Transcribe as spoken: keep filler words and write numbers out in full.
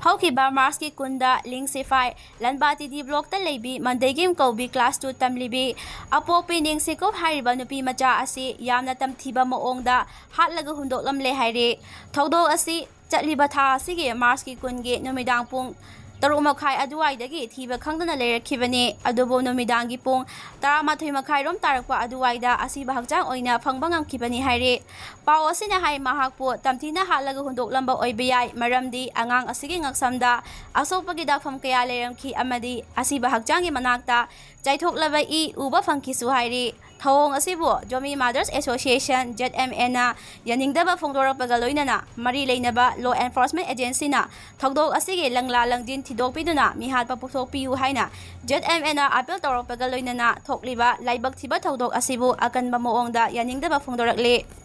ꯍꯧꯈꯤꯕ ꯃꯥꯔꯆꯀꯤ ꯀꯨꯟꯗ ꯂꯤꯡꯁꯤꯐꯥꯏ ꯂꯟꯕꯥ ꯇꯤ ꯗꯤ ꯕ꯭ꯂꯣꯛꯇ ꯂꯩꯕꯤ ꯃꯟꯗꯩꯒꯤꯝ ꯀꯧꯕꯤ ꯀ꯭ꯂꯥꯁ ꯇꯨ ꯇꯝꯂꯤꯕꯤ ꯑꯄꯣꯛꯄꯤ ꯅꯤꯡꯁꯤꯀꯨꯞ ꯍꯥꯏꯔꯤꯕ ꯅꯨꯄꯤ ꯃꯆꯥ ꯑꯁꯤ ꯌꯥꯝꯅ ꯇꯝꯊꯤꯕ ꯃꯑꯣꯡꯗ ꯍꯥꯠꯂꯒ ꯍꯨꯟꯗꯣꯛꯂꯝꯂꯦ ꯍꯥꯏꯔꯤ꯫ ꯊꯧꯗꯣꯛ ꯑꯁꯤ ꯆꯠꯂꯤꯕ ꯊꯥ ꯑꯁꯤꯒꯤ ꯃꯥꯔꯆꯀꯤ ꯀꯨꯟꯒꯤ ꯅꯨꯃꯤꯗꯥꯡ ꯄꯨꯡ ꯇꯔꯨꯛ ꯃꯈꯥꯏ ꯑꯗꯨꯋꯥꯏꯗꯒꯤ ꯊꯤꯕ ꯈꯪꯗꯅ ꯂꯩꯔꯛꯈꯤꯕꯅꯤ꯫ ꯑꯗꯨꯕꯨ ꯅꯨꯃꯤꯗꯥꯡꯒꯤ ꯄꯨꯡ ꯇꯔꯥꯃꯥꯊꯣꯏ ꯃꯈꯥꯏꯔꯣꯝ ꯇꯥꯔꯛꯄ ꯑꯗꯨꯋꯥꯏꯗ ꯑꯁꯤꯕ ꯍꯛꯆꯥꯡ ꯑꯣꯏꯅ ꯐꯪꯕ ꯉꯝꯈꯤꯕꯅꯤ ꯍꯥꯏꯔꯤ꯫ ꯄꯥꯎ ꯑꯁꯤꯅ ꯍꯥꯏ ꯃꯍꯥꯛꯄꯨ ꯇꯝꯊꯤꯅ ꯍꯥꯠꯂꯒ ꯍꯨꯟꯗꯣꯛꯂꯝꯕ ꯑꯣꯏꯕ ꯌꯥꯏ, ꯃꯔꯝꯗꯤ ꯑꯉꯥꯡ ꯑꯁꯤꯒꯤ ꯉꯛꯁꯝꯗ ꯑꯁꯣꯛꯄꯒꯤ ꯗꯥꯛꯐꯝ ꯀꯌꯥ ꯂꯩꯔꯝꯈꯤ ꯑꯃꯗꯤ ꯑꯁꯤꯕ ꯍꯛꯆꯥꯡꯒꯤ ꯃꯅꯥꯛꯇ ꯆꯥꯏꯊꯣꯛꯂꯕ ꯏ ꯎꯕ ꯐꯪꯈꯤꯁꯨ ꯍꯥꯏꯔꯤ꯫ ꯊꯧꯑꯣꯡ ꯑꯁꯤꯕꯨ Zomi Mothers Association, Z M A, ꯅ ꯌꯥꯅꯤꯡꯗꯕ ꯐꯣꯡꯗꯣꯔꯛꯄꯒ ꯂꯣꯏꯅꯅ ꯃꯔꯤ ꯂꯩꯅꯕ law enforcement agency ꯅ ꯊꯧꯗꯣꯛ ꯑꯁꯤꯒꯤ ꯂꯪꯂꯥ ꯂꯪꯖꯤꯟ ꯊꯤꯗꯣꯛꯄꯤꯗꯨꯅ ꯃꯤꯍꯥꯠꯄ ꯄꯨꯊꯣꯛꯄꯤꯌꯨ ꯍꯥꯏꯅ Z M A ꯅ appeal ꯇꯧꯔꯛꯄꯒ ꯂꯣꯏꯅꯅ ꯊꯣꯛꯂꯤꯕ ꯂꯥꯏꯕꯛ ꯊꯤꯕ ꯊꯧꯗꯣꯛ ꯑꯁꯤꯕꯨ ꯑꯀꯟꯕ ꯃꯑꯣꯡꯗ ꯌꯥꯅꯤꯡꯗꯕ ꯐꯣꯡꯗꯣꯔꯛꯂꯤ꯫